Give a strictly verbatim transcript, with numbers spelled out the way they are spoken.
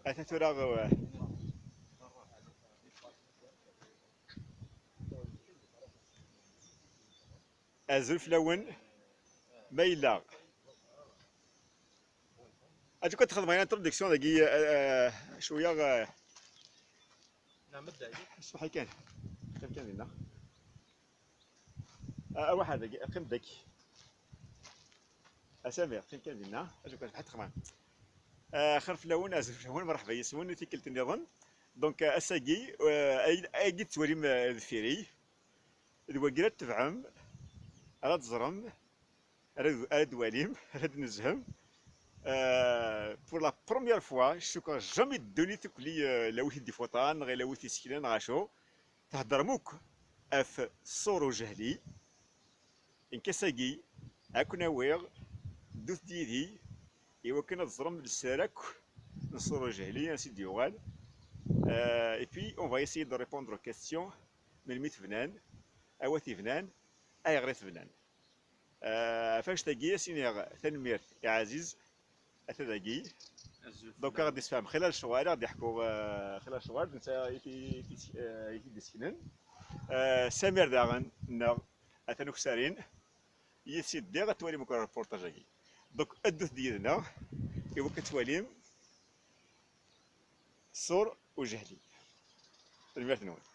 Ata tura, uh, azul fell-awen. Ma yella, acu kan, txedmeḍ introduction dagi, uh, uh, cwiya, uh, Nɛemmed-d. Smaḥ kan. Qqim kan dinna. Ah, ah, waḥed dagi, qqim dagi. A Samir, qqim kan dinna. Acu kan, ḥadd xman. Ah, xir fell-awen, azul fell-awen, mṛeḥba yes-wen i tikkelt nniḍen. Donc, ah, ass-agi, ah, ay, ayagi tettwalim, ah, deffir-i. D wagi ara tebɛem, ara teẓrem, ara d-, ara d-walim, ara d-nezhem. Euh, pour la première fois, cukkeɣ jamais d ddunit tukli, euh, la wid i d-ifuṭan, neɣ la wid iseklan, neɣ acu. Theddrem akk ɣef Ṣṣur Ujehli. Nekk ass-agi, ad ken-awiɣ, ddut-d yid-i, i wakken ad teẓrem lesrar akk n Ṣṣur Ujehli, ansi d-yuɣal. Euh, et puis, on va essayer de répondre aux questions, melmi t-bnan, awa t-ibnan, ayɣer i t-bnan. Ah, ɣef annect-agi, ad s-iniɣ tanemmirt i Ɛaziz, ata dagi. Azul. Donc, fell-am. Ad ɣ-d-isfehem xilal ccɣel, ad ɣ-d-iḥku, ah, xilal ccɣel, d netta i t-, i t-, ah, i t-id-iseknen. Ah, Samir daɣen, neɣ atan uksarin, yid-s i ddiɣ, ad twalim akk reportage-agi. Donc, ddut-d yid-neɣ, i wakken ad twalim Ṣṣur Ujehli. Tanemmirt-nwen.